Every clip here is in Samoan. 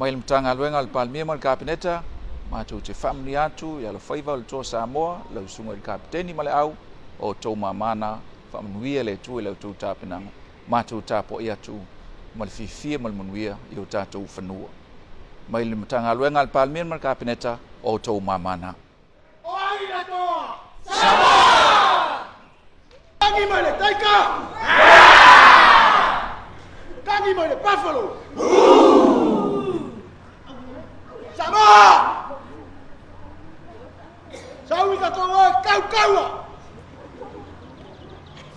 Mai le Matagaluega a le Palemia ma le Kapeneta, matou te faamanuia atu i alofaiva o le Toa Samoa, lau susuga i le Kapeteni ma le au, o outou mama na, faamanuia le Atua i la outou tapenaga, matou tapuai atu ma le fiafia ma le manuia i o tatou fanua. Mai le Matagaluega a le Palemia ma le Kapeneta, o outou mama na. O ai le toa? Samoa! Tagi mai le taika! Tagi mai le buffalo! Samoa! Sau i tatou oe kaukaua!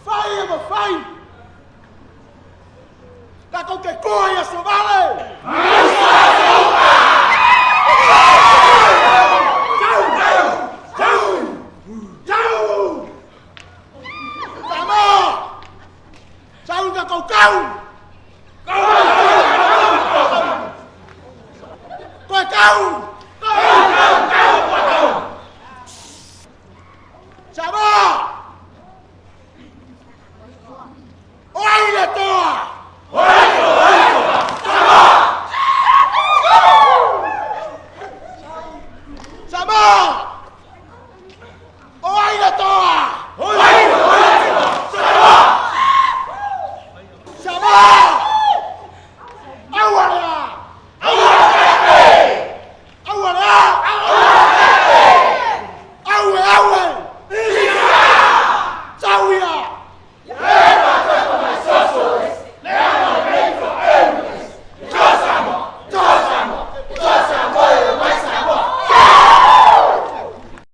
Fai e mafai! Tatou te toa i aso vale! Sau! Sau! Samoa! Sau i tatou kau! Toe kau!